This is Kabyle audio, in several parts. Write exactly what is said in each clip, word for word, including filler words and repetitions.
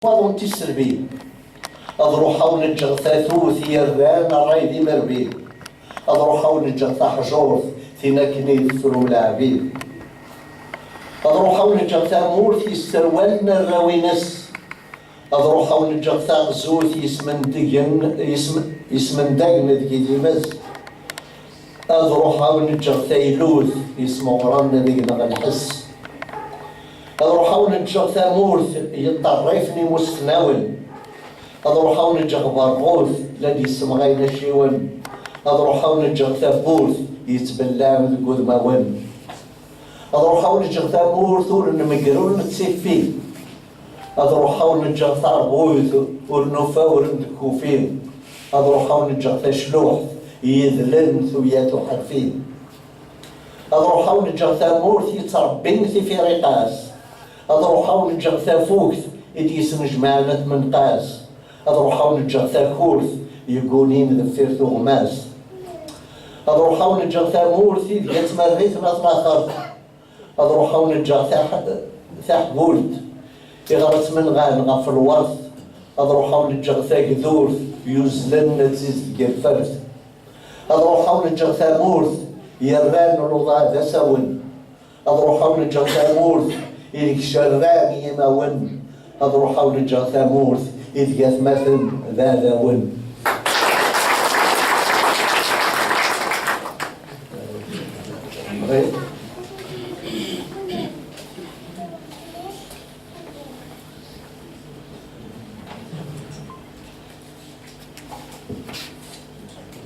waḍu n tiselbi. Ad ruḥeɣ wen-ǧǧeɣ tatut yerran ṛṛay d imerbi. Ad ruḥeɣ wen-ǧǧeɣ taḥjurt, tin akken i tefrum leɛbid. Ad ruḥeɣ wen-ǧǧeɣ tamurt yesserwalen arraw-ines. Ad ruḥeɣ wen-ǧǧeɣ taɣzut yesmendgen, yesm-, yesmendagen deg idimez. Ad ruḥeɣ wen-ǧǧeɣ taylut yesmeɣren deg-neɣ lḥess. Ad ruḥeɣ wen-ǧǧeɣ tamurt yeṭṭerrifen imusnawen. Ad ruḥeɣ wen-ǧǧeɣ berɣut la d-yessemɣayen acciwen. Ad ruḥeɣ wen-ǧǧeɣ tawwurt yettbellaɛen deg udmawen. Ad ruḥeɣ wen-ǧǧeɣ tamurt ur nmegger ur nettiffi. Ad ruḥeɣ wen-ǧǧeɣ tarbut ur nufa ur ndekkufi. Ad ruḥeɣ wen-ǧǧeɣ tacluḥt yedlen tuyat uḥerfi. Ad ruḥeɣ wen-ǧǧeɣ tamurt yettrebbin tifiriqas. Ad ruḥeɣ wen-ǧǧeɣ tafukt i d-yesnejmaɛen at Menqas. Ad ruḥeɣ wen-ǧǧeɣ takurt yeggunin deffir tuɣmas. Ad ruḥeɣ wen-ǧǧeɣ tamurt ideg ad tmerri tnat laxert. Ad ruḥeɣ wen-ǧǧeɣ taḥ-, taḥbult iɣer ad tmenɣan ɣef lwert. Ad ruḥeɣ wen-ǧǧeɣ tagdurt yuzzlen ad tizdeggel fert. Ad ruḥeɣ wen-ǧǧeɣ tamurt yerran luḍa d asawen. Ad ruḥeɣ wen-ǧǧeɣ tamurt ideg cerran yimawen. Ad ruḥeɣ wen-ǧǧeɣ tamurt ideg atmaten d aɛdawen.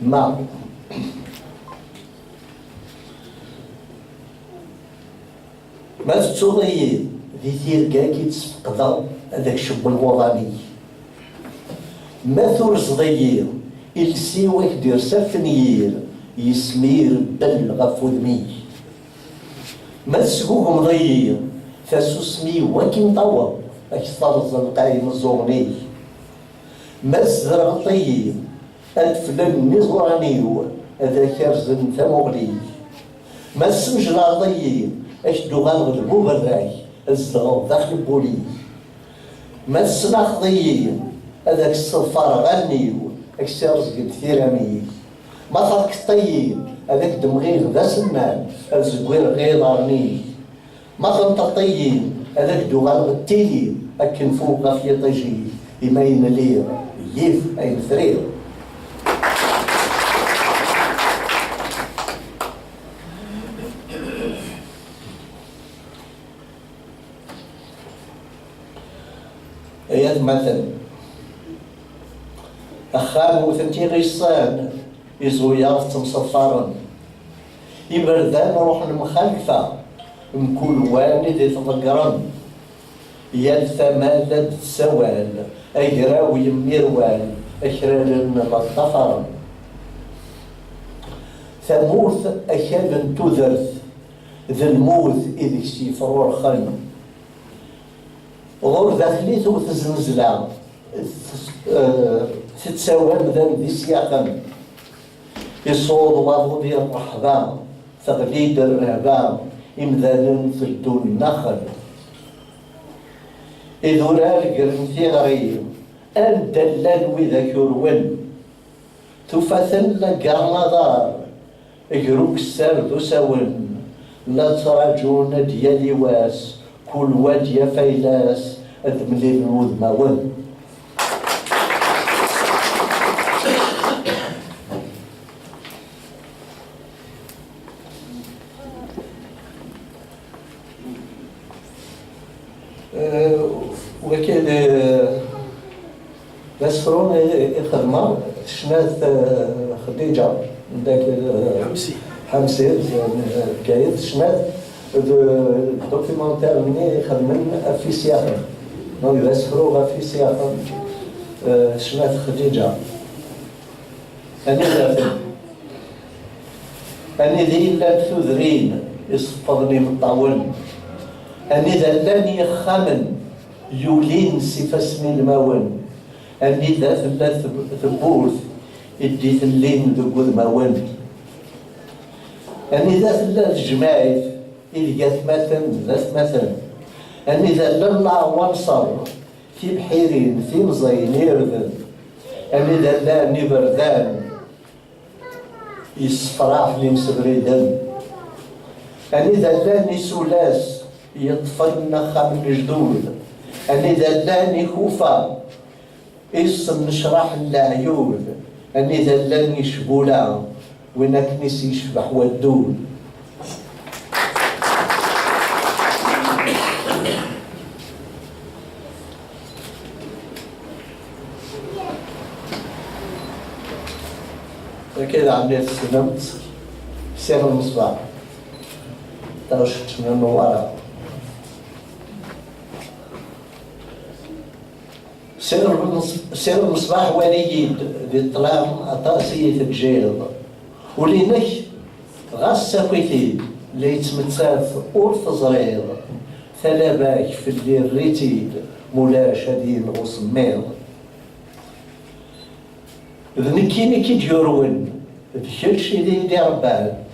Ma Ma tettuḍ-iyi di tirga-k i d-sfeqdeɣ, ad ak-cewwen wuḍan-ik. Ma turzeḍ-iyi, iles-iw ak-d-irsa afenyir, yesmirbel ɣef wudem-ik. Ma tesgugmeḍ-iyi, tasusmi-w akin taweḍ, ak-terẓ lqay imeẓẓuɣen-ik. Ma tzerɣeḍ-iyi, ad flen iẓuran-iw, ad ak-rzen tamuɣli-k. Ma tesnejlaḍ-iyi, ad k-d-uɣaleɣ d buberrak, ad zedɣeɣ daxel n wul-ik. Ma tesnaxeḍ-iyi, ad ak-sseḍfareɣ allen-iw, ad k-sirẓgent tiram-ik. Ma terkeḍ-iyi, ad ak-d-mɣiɣ d asennan, ad zegwireɣ iḍarren-ik. Ma tenṭeḍ-iyi, ad ak-d-uɣaleɣ d tili, akken fuɣ ɣef yiṭij-ik, imi ayen liɣ, yif ayen friɣ. Ay atmaten, axxam wten-t iɣiṣṣan, iẓuyaḍ ttemseḍfaren. Iberdan ruḥen mxalfa, mkul wanid i tḍeggren. Yal tama la d-tessawal, agraw yemmirwal, akraren la ṭṭafaren. Tamurt akal n tudert, d lmut i deg-s yefrurxen. Ɣur daxel-i tewwet zznezla, tes-, eh, tettawi amdan d isyaqen. Iṣuḍ waḍu di rreḥba, teɣli-d rrehba, imdanen teddun nnaxel. Idurar gren tiɣri, anda llan widak urwen? Tufa-ten la garen aḍar, ger ukessar d usawen, la ttraǧun ad d-yali wass, kul wa ad d-yaf ayla-s, ad mlilen wudmawen. Eh, wagi d, d asefru i, i xedmeɣ, tecna-t, eh, Xdiǧa, nekk, eh, Ḥamsi. Ḥamsi, eh, Bgayet, tecna-t d documentaire-nni i xedmen ɣef isyaxen. Donc, d asefru ɣef isyaxen, eh, tecna-t Xdiǧa. Anida-ten? Anida i llant tudrin iseṭṭlen imeṭṭawen? Anida llan yixxamen yulin s ifassen ilmawen? Anida tella teb-, tewwurt i d-itellin deg wudmawen? Anida tella tejmaɛt ideg atmaten d atmaten? Anida llan leɛwanṣer Tibḥirin, timẓin, irden, anida llan iberdan yessefraḥen imsebriden, anida llan isulas yeṭṭfen axxam n lejdud, anida llan ikufa, isennecraḥen leɛyud, anida llan icbula, win akken i s-yecbeḥ waddud. Akka daɣen i tessnemt Sir Lmeṣbaḥ, taɣect n Newwara. Sir Lmeṣ-, Sir Lmeṣbaḥ, wali-yi-d di ṭṭlam, aṭas i yi-teǧǧiḍ. Ul-inek ɣas saki-t-id, la yettmettat ur teẓriḍ. Talaba-k fell-i err-itt-id, mulac ad yenɣ usemmiḍ. D nekkini i k-id-yurwen, d kečč i d iyi-d-iṛebban.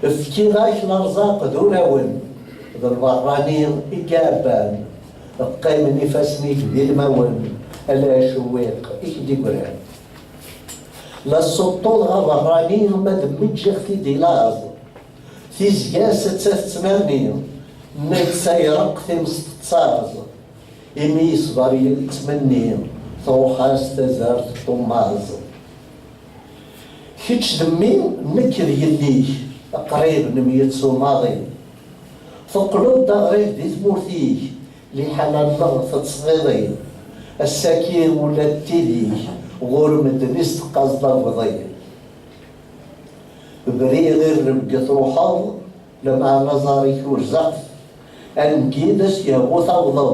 Fkiɣ-ak lerẓaq d urawen, d lberrani i iɛebban. Qqimen ifassen-ik d ilmawen, ala acewwiq i k-d-iggran. La ssuṭṭuḍeɣ aberrani ma d mmi ǧǧiɣ-t-id i laẓ. Tizya-s atta tettnerni, netta ireqq times tettaẓ. Imi yeṣber yettmenni, truḥ-as tazart n tummaẓ. Kečč d mmi, nekk d yelli-k, qrib nemyettu maḍi. Teqqleḍ d aɣrib di tmurt-ik, liḥala-nneɣ tettṣeḍiḍi. Ass-agi ula d tidi ɣur medden i s-teqqazeḍ abḍi. Briɣ i rrebg truḥeḍ, lameɛna ẓer-ik urzeɣ-t. Angi d as-yehwu tawḍeḍ,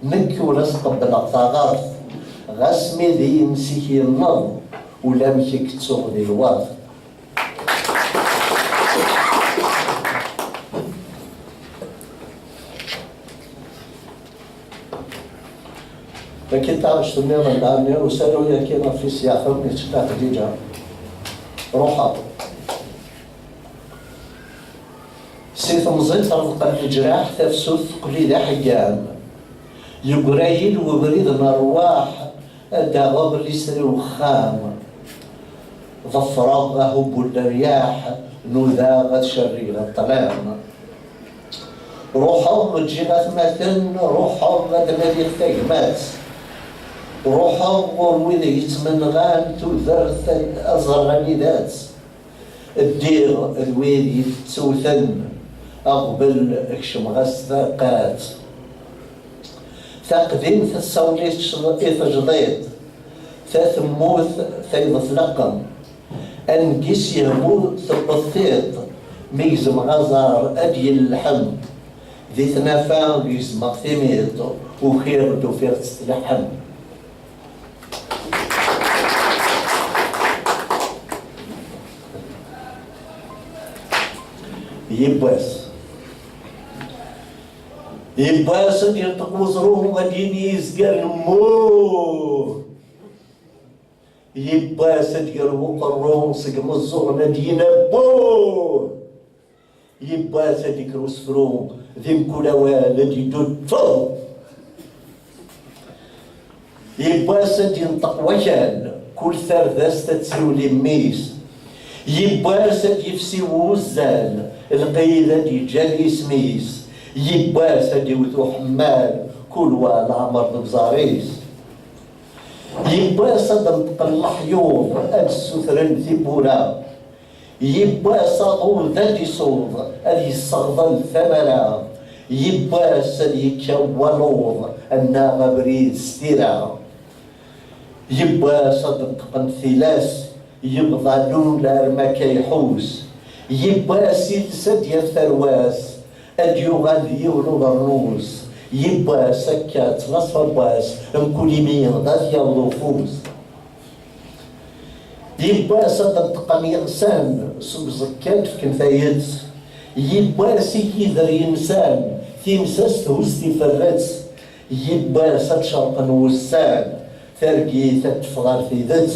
nekk ur as-qebbleɣ taɣert. Ɣas mi d iyensi-k yenneḍ, ulamek i k-ttuɣ di lweṛt. Dagi taɣect-nniḍen daɣen, usaru-yagi ɣef i s-yeɛfan yettekka Xdiǧa. Ruḥeɣ. Si temẓi terḍeqel leǧraḥ, tafsut teqqel-iyi d aḥeggam. Yeggra-yi-d webrid n rrwaḥ, ad d-aɣeɣ liser i wexxam. Ḍefreɣ ahubbu n leryaḥ, nudaɣ ad cerrgeɣ ṭṭlam. Ruḥeɣ, ǧǧiɣ atmaten, ruḥeɣ ad nadiɣ tagmat. Ruḥeɣ ɣur wid yettmenɣan tudert aẓerɣan idat. Ddiɣ d wid yettewten, aɣbel kecmeɣ-as taqat. Taqdimt tessawel i tecḍ-, i tejdiṭ, tatemmut tayeḍ tleqqem. Angi s yehwu tewweḍ tiṭ, mi gezmeɣ aẓar ad d-yelḥem. Di tnafa gezmeɣ timiṭ, ukiɣ-d ufiɣ-tt tleḥḥem. Yiwwas. Yiwwas ad d-yenṭeq weẓru, ad d-yini izgaren mmuh. Yiwwas ad d-yerr uqerru seg imeẓẓuɣen, ad d-yini abbuh. Yiwwas ad d-ikker usefru, di mkul awal ad d-yeddu ṭṭeḍ. Yiwwas ad d-yenṭeq wakal, kul tardast ad tsiwel i mmi-s. Yiwwas ad d-yefsi wuzzal, lqid ad d-yeǧǧal isem-is. Yiwwas ad d-iwet uḥemmal, kul wa leɛmer d uẓar-is. Yiwwas ad d-neṭqen leḥyuḍ, ad d-ssutren tiwwura. Yiwwas aḍu d ad d-isuḍ, ad yesseɣḍel tamara. Yiwwas ad yekkaw waluḍ, annaɣ abrid s tira. Yiwwas ad d-neṭqen tilas, yebḍa lul arma akka iḥus. Yiwwas iles ad d-yaf tarwa-s, ad d-yuɣal d yiwen ubeṛnus. Yiwwas akka ttnaṣfa n wass, mkul imi ad yaweḍ ufus. Yiwwas ad d-neṭqen yiɣsan, s uẓekka ad d-fken tayet. Yiwwas i yider yensan, timsast huz tiferret. Yiwwas ad d-cerqen wussan, targit ad teffeɣ ar tidet.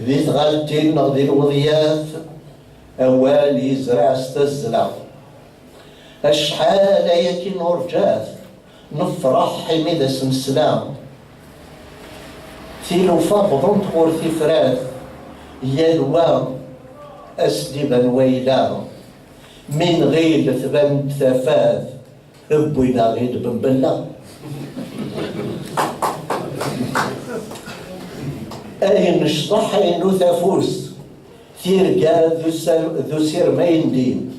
Di tɣaltin neɣ di lweḍyat, awal yezreɛ s tazzla. Acḥal ayagi nurǧa-t, nefreḥ imi d as-nesla. Tilufa wwḍent ɣur tifrat, yal wa as-d-iban wayla. Mi nɣil tban-d tafat, wwin-aɣ-id Bembella. Ayen necḍeḥ, ayen ur tafus, tirga d usa-, d usirem ayendin.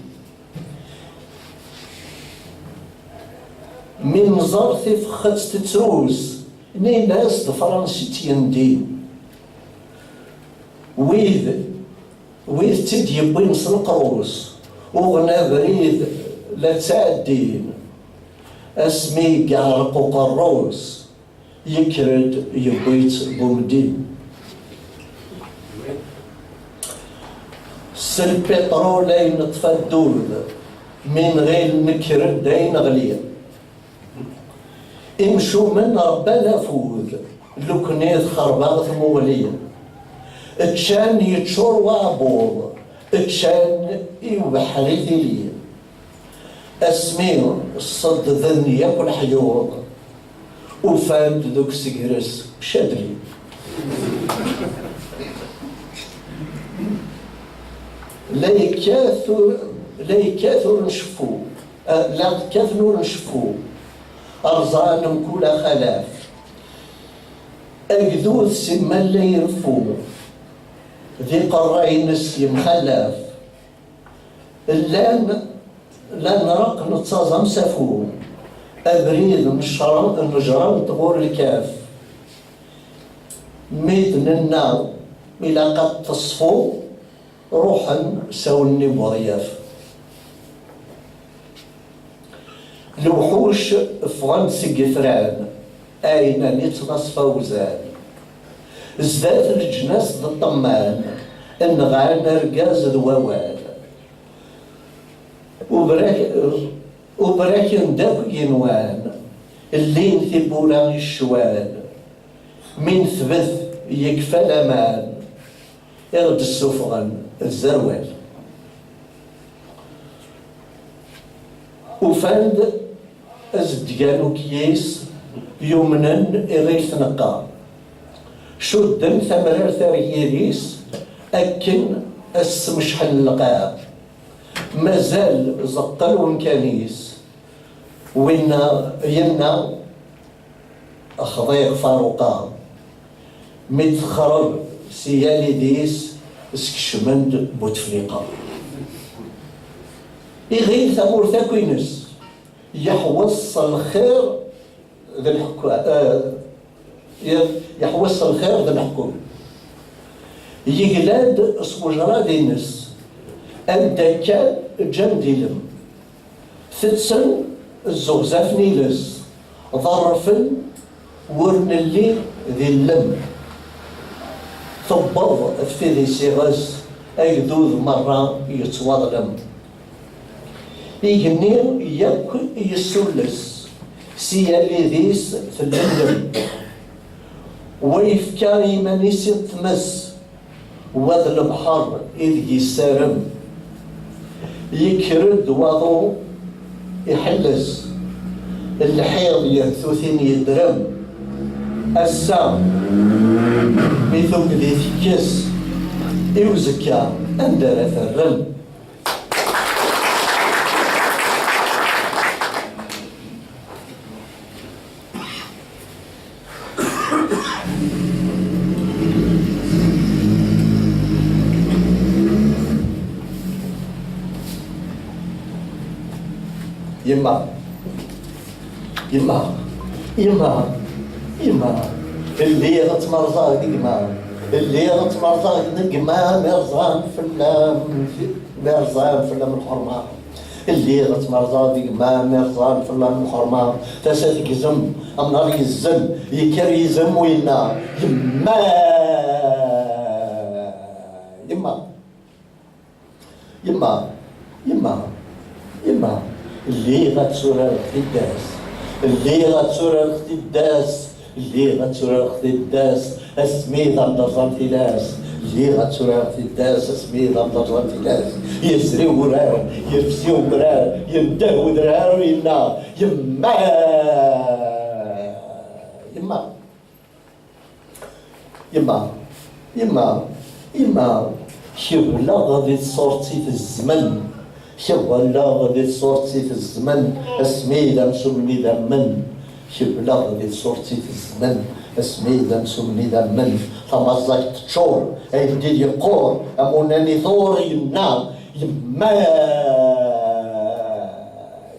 Mi nẓer tifxet tettrus, nini-as d Fransi tt-yendin. Wid, wid tt-id-yewwin s leqrus, uɣen abrid la ttɛeddin. Asmi i yeɛreq uqerru-s, yekker-d yewwi-tt Bumeddi. S lpiṭrul ay neṭṭef addud, mi nɣil nekker-d ay neɣli. Imcumen rebban afud, lukni txerba tmuɣli. Ččan yeččur waɛbuḍ, ččan i ubeḥri tili. Asmi ṣeddden yakk leḥyuḍ, ufan-d deg usegres cadli. La yekkat ur, la yekkat ur nceffu, eh, la kkaten ur nceffu, rẓan mkul axalaf. Agdud simmal la ireffu, d iqerra-ines yemxalaf. Llan, la nreqq nettaẓ amsafu, abrid necra-, nejra-t ɣur lkaf. Mi d-nenna ilaq ad teṣfu, ruḥen s awenni n Buḍyaf. Lewḥuc ffɣen-d seg yitran, ɛinani ttnaṣfa uzal. Zdat leǧnas d ṭṭemman, nɣan argaz d wawal. Ubraken-d akk igenwan, llin tiwwura i ccwal. Mi netbet yekfa laman, i ɣ-d-ssufɣen d zerwal. Ufan-d azedgan ukyis yumnen iɣil tneqqa. Cudden tamrart ar yiri-s akken ad s-smecḥen lqaɛ. Mazal zeqqel wemkan-is. Winna yenna: "Xḍiɣ Faruqa." Mi texreb si yal idis, skecmen-d Butefliqa. Iɣil tamurt akk ines, yeḥweṣ s lxir d lḥekwa-, eh, ye-, yeḥweṣ s lxir d leḥkem. Yegla-d s wejrad-ines, anda kkan ǧǧan-d ilem. Tetten zzuɣzaf n iles, ḍerrfen ur nelli d illem. Tewweḍ tfidi s iɣes, agdud merra yettwaḍlem. Igenni yakk yessulles, si yal idis tlellem. Wa yefka iman-is i tmes, wa d lebḥer ideg yessarem. Yekker-d waḍu iḥelles, lḥiḍ yehtutin yedrem. Ass-a, mi tugdi tekkes, i uzekka anda ara terrem? Yemma. Yemma. Yemma. Yemma. Lliɣ ttmerẓeɣ deg gma. Lliɣ ttmerẓeɣ deg gma, mi rẓan fell-am, mi rẓan fell-am lḥerma. Lliɣ ttmerẓeɣ deg gma, mi rẓan fell-am lḥerma. Tasa tgezm, amnar yezzem, yekker yizem u yenna: "Yemma! Yemma!" Yemma, yemma, yemma, lliɣ ad turareɣ tiddas, lliɣ ad turareɣ tiddas, lliɣ ad turareɣ tiddas, asmi d am-d-rẓan tilas, Lliɣ ad turareɣ tiddas asmi d amḍaǧ n tilas, yezri wurar, yefsi umrar, yendeh wedrar, u yenna: "Yemma! Yemma! Yemma! Yemma! Yemma!" Kebleɣ di tṣurt i tezmen. Kebleɣ di tṣurt i tezmen, asmi d amsum n idammen. Kebleɣ di tṣurt i tezmen, asmi d amsum n idammen. Tamaẓẓagt teččur, ayeddid yeqqur, amunan iḍur, yenna: "Yemma!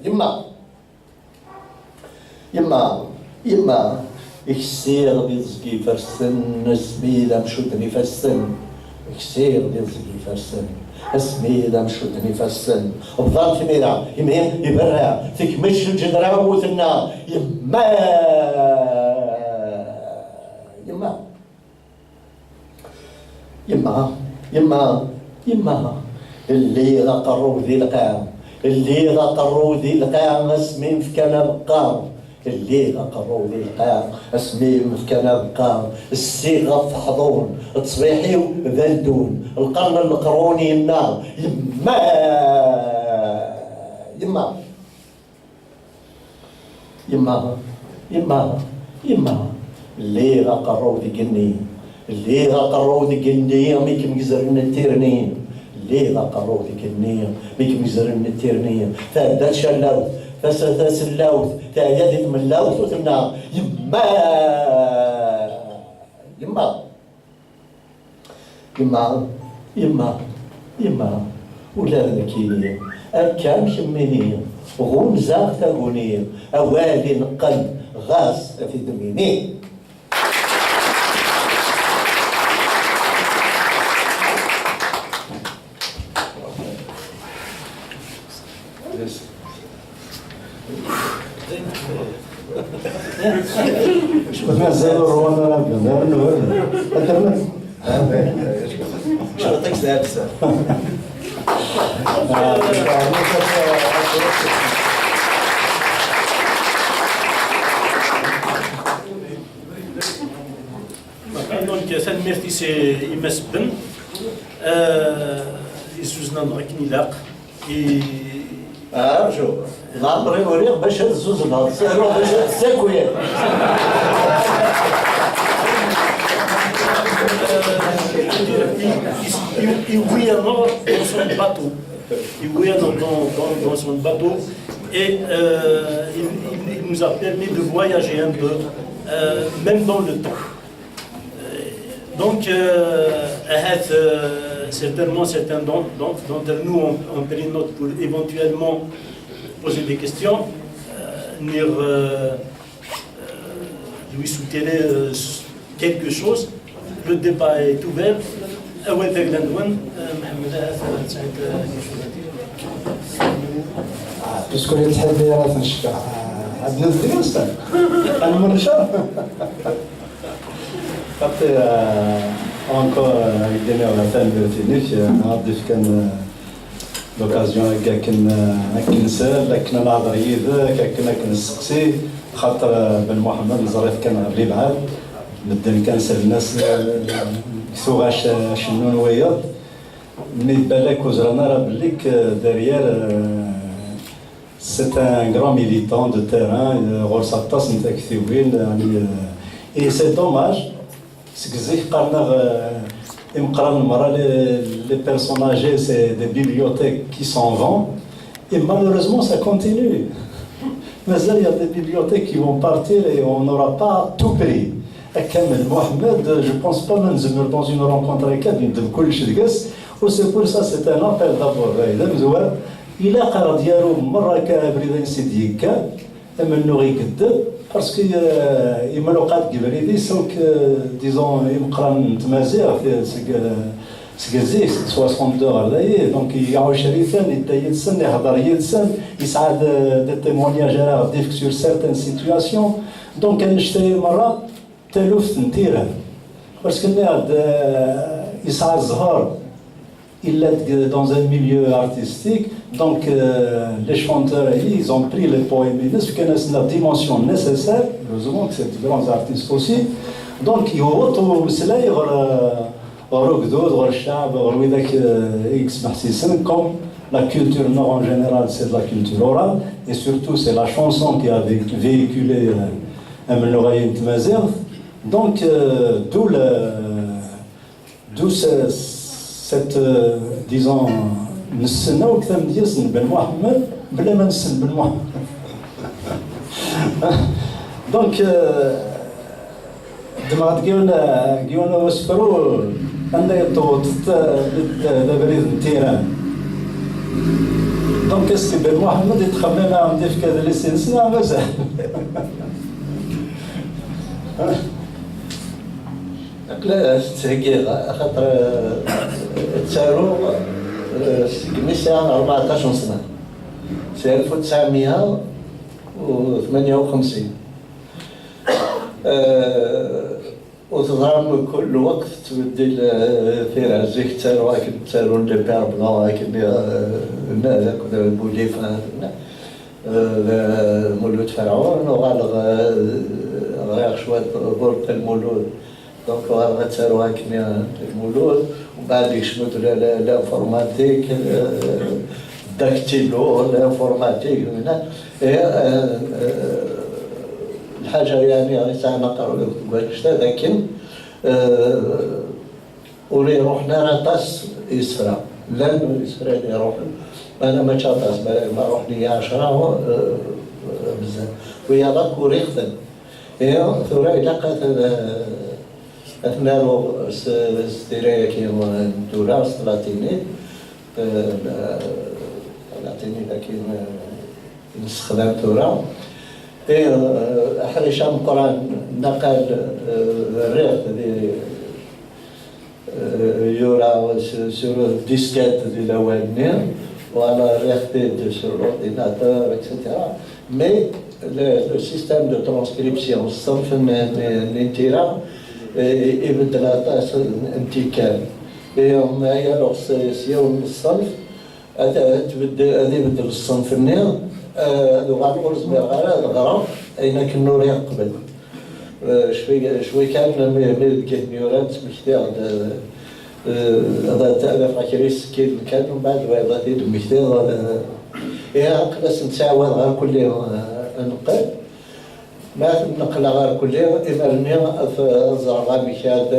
Yemma! Yemma! Yemma!" Ksiɣ di teẓgi ifersen, asmi d amcudden ifassen. Ksiɣ di teẓgi ifersen, asmi d amcudden ifassen. Bḍan timira, imi iberra, tekmec lǧedra u tenna: "Yemma! Yemma! Yemma! Yemma! Yemma!" Lliɣ aqerru di lqaɛ, lliɣ aqerru di lqaɛ, asmi m-fkan abeqqa. Lliɣ aqerru di lqaɛa, asmi m-fkan abeqqa, ssiɣ ɣef teḥḍun, ttṣbiḥ-iw d aldun, lqern n leqrun yenna: "Yemma! Yemma! Yemma! Yemma! Yemma!" Lliɣ aqerru deg igenni, lliɣ aqerru deg igenni, mi kem-gezren tirni. Lliɣ aqerru deg igenni, mi kem-gezren tirni. Tɛedda tcallawt, tas-, tasellawt, teɛya di tmellawt u tenna: "Yemma! Yemma! Yemma! Yemma! Yemma!" Ula d nekkini, akka am kemmini, ɣunzaɣ taguni, awal ineqqen, ɣas ad t-id-nini. شوف، مازال الروان راه بدا، راه نور. أتمنى. شو تعطيك ساعة بزاف. Donc, tanemmirt-is i Mass Ben, euh, yezzuzen-aneɣ akken ilaq. I... Arǧu, leɛmer-iw riɣ bac ad zuzneɣ, ruɣ bac ad tessakiḍ. Euh, c'est-à-dire, i, i, i, iwwi-aneɣ dans son bateau. Iwwi-aneɣ dans, dans, dans son bateau et, euh, il, il, il nous a permis de voyager un peu, euh, même dans le temps. Donc, euh, ahat, euh, certainement, certains d'en-, d'en-, d'entre nous ont, ont pris note pour éventuellement poser des questions. Euh, نير, euh, euh, lui soutirer, euh, quelque chose. Le débat est ouvert. Awal d agla-nwen, euh, Mohamed, ahat, euh, tesɛiḍ, euh, quelque chose à dire. Puisque les très bien, je suis à, à, à, à, à, à, à, à, à, Xaṭi, euh, encore, euh, ad k-d-iniɣ tanemmirt-inek, euh, ad d-ifkan, euh, l'occasion akken, euh, akken nsel, akken ad nehder yid-k, akken, akken nesteqsi, xaṭer, euh, Ben Muḥemmed neẓra-t kan ɣer lebɛad, medden kan sellen-as, euh, deg tuɣac, euh, acennu n wiyeḍ, mi balak ur ẓran ara belli k, euh, derrière, euh, C'est un grand militant de terrain, euh, ɣur-s aṭas n taktiwin, euh, et c'est dommage, seg zik qqaren-aɣ, euh, imeqqranen merra, les, les personnes âgées, c'est des bibliothèques qui s'en vont, et malheureusement ça continue. Mazal il y a des bibliothèques qui vont partir et on n'aura pas tout pris. Akka Ben Mohamed, je pense pas ma nezmer dans une rencontre akka ad d-neddem kullec deg-s. U c'est pour ça, c'est un appel d'abord, d amezwar. Ilaq ara d-yaru merra akka abrid ansi d-yekka, amennuɣ igedded, parce que, euh, imaluqat deg ubrid-is, donc, euh, disons, imeqqranen n tmaziɣt, euh, seg, euh, seg zik, seg soixante-deux ɣer dayi, donc iɛucer-iten, yedda yid-sen, ihder yid-sen, yesɛa de, des témoignages ara ɣ-d-ifk sur certaines situations. Donc annect-ayi merra, taluft n tira. Parce que nniɣ-d, euh, yesɛa zzher, il est dans un milieu artistique, donc, euh, les chanteurs, ils ont pris les poèmes, fkan-asen la dimension nécessaire, heureusement que c'est de grands artistes aussi, donc yewweḍ umeslay ɣer, euh, ɣer ugdud, ɣer cceɛb, ɣer widak, euh, i yesmeḥsisen, comme la culture, non, en général, c'est de la culture orale, et surtout, c'est la chanson qui a vé-, véhiculé, euh, amennuɣ-ayi n tmaziɣt. Donc, euh, d'où le, d'où ce, cette, euh, disons, nessen akk tamedyazt n Ben Muḥemmed, bla ma nessen Ben Muḥemmed. Donc, euh, ddmeɣ-d yiwen, yiwen n usefru anda yeṭṭew-d, d, d abrid n tira. Donc, est-ce que Ben Muḥemmed yettxemmim ad aɣ-d-yefk adlis-ines neɣ mazal? Aql-i tettheggiɣ, axaṭer, eh, ttaruɣ, eh, segmi sɛiɣ rbeɛṭac n sna, si alef u tesɛemya u tmenya u xemsin. Eh, u teẓram, kul lweqt tettbeddil, eh, tira. Zik ttaruɣ akken ttarun les Pères Blancs, akken, eh, nna d akked Boulifa, nna, eh, d Mulud Ferɛun, uɣaleɣ, eh, ɣriɣ cwiṭ Burq Lmulud. Donc, uɣaleɣ ad ttaruɣ akken, eh, Lmulud, umbeɛd yekcem-d la, la, l'informatique, eh, dactylo, l'informatique, nna. Eh, eh, eh, lḥaǧa, yeɛni, yesɛan aqerru deg wannect-a, d akken, eh, ur iruḥen ara aṭas yisefra. Llan yisefra i iruḥen, meɛna mačči aṭas, ma, ma ruḥen-iyi ɛecra, eh, bezzaf. Wiyaḍ akk uriɣ-ten. Ihi, tura ilaq ad, ad naruɣ s, s tira-agi n tura, s tlatinit, eh, tlatinit-agi, eh, nessexdam tura. Ihi, eh, aḥric ameqqran, naqal, eh, rriɣ di, eh, yura sur, sur disquette di lawan-nni, wala rriɣ-t-id sur l'ordinateur, et cetera. Mais le, le système de transcription, ṣṣenf n, n, n tira, eh, ibeddel aṭas n tikkal. Et, eh, alors, s, s yiwen n ṣṣenf, ad, ad tbeddel, ad ibeddel ṣṣenf-nni, eh, ad uɣaleɣ ur zmireɣ ara ad ɣreɣ ayen akken uriɣ qbel. Eh, cwi, cwi kan mi, mi deg ayen yuran ttmektiɣ-d, eh, ad, ad, ad afeɣ kra isekkilen kan, umbeɛd bɣiɣ ad t-id-mmektiɣ, eh, ihi aql-as nettɛawad ɣer kulli, eh, ad neqqel. Ma ad neqqel ɣer kulli, imir-nni ad, ad ẓreɣ amek ad,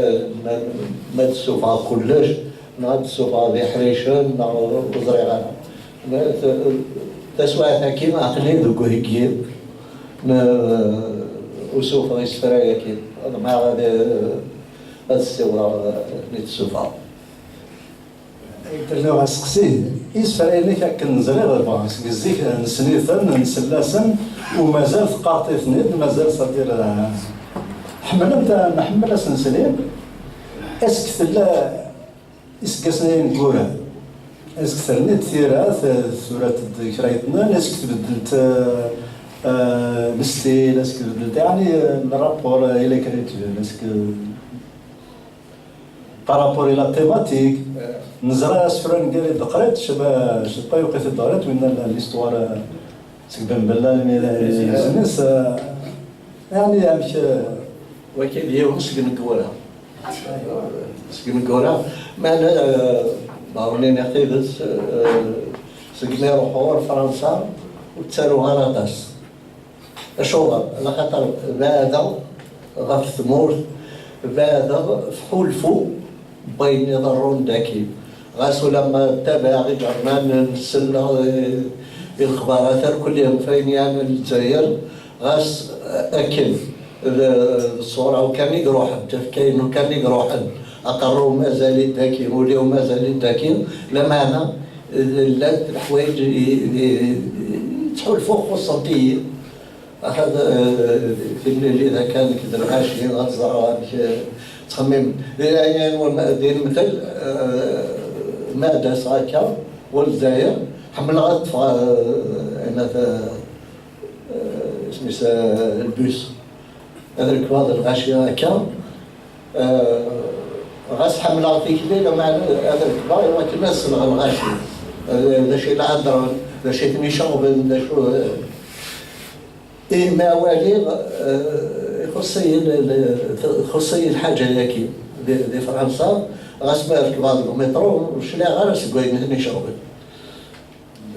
ma, ma ad d-ssufɣeɣ kullec, neɣ ad d-ssufɣeɣ d iḥricen, neɣ ur ẓriɣ ara. Ma t-, taswiɛt-agi aql-i deg uheggi n usufeɣ isefra-agi. Ḍemɛeɣ ad, ad ssiwḍeɣ, eh, mi d-ssufɣeɣ. Ay d-rniɣ aseqsi, isefra-inek akken ẓriɣ, bɣa, seg zik nessen-iten, nsell-asen, u mazal teqqareḍ-iten-id, mazal, c'est-à-dire, eh, ḥemmlent, nḥemmel ad s-nsel. Est-ce que tella iseggasen-a ineggura, est-ce que terniḍ tira, t-, turat-d kra yeṭṭnen, est-ce que tbeddelt, eh, eh, le style, est-ce que tbeddelt, yeɛni, eh, le rapport, eh, à l'écriture, est-ce que par rapport à la thématique, neẓra asefru aneggar i d-teqriḍ, Ceba, Ceba yuqi-t-id d-teqriḍ, winna l'histoire, eh, seg Ben Bella, mi, eh, znis, eh, yeɛni amek, eh, wagi d yiwen seg ineggura. Seg ineggura, meɛna, eh, ma wen-iniɣ tidet, eh, segmi ruḥeɣ ɣer Fransa, ur ttaruɣ ara aṭas. Acuɣer? Axaṭer beɛdeɣ ɣef tmurt, beɛdeɣ f ḥulfu n wayen iḍerrun daki. Ɣas ulamma ttabaɛeɣ iǧernanen, nsell i, i lexbarat, ar kulli ɣef wayen yeɛnan Lezzayer, ɣas akken d, d ṣṣura-w kan i iruḥen, d tafekka-inu kan i iruḥen, aqerru-w mazal-it daki, ul-iw mazal-it daki, lameɛna llant leḥwayeǧ i, i, i ttḥulfuɣ xuṣṣent-iyi. Axaṭer, eh, timlilit akka nekk d lɣaci, ad ẓreɣ amek, eh, ttxemmimen. Di leɛnaya-nwen, di lemtel, eh, ma d-aseɣ akka ɣer Lezzayer, ḥemmleɣ ad ṭṭfeɣ, eh, ayen at, eh, isem-is, eh, lbus. Ad rekbeɣ d lɣaci akka. Eh, ɣas ḥemmleɣ tikli, lameɛna ad rekbeɣ i wakken ad sleɣ lɣaci. Eh, d acu i la heddren, d acu i ten-iceɣben, d acu, eh, imi waliɣ, eh, ixuṣṣ-iyi l-, l-, txuṣṣ-iyi lḥaǧa-yagi di, di Fransa, Ɣas ma rekbeɣ deg umiṭru, ur cliɛeɣ ara seg wayen i ten-iceɣben.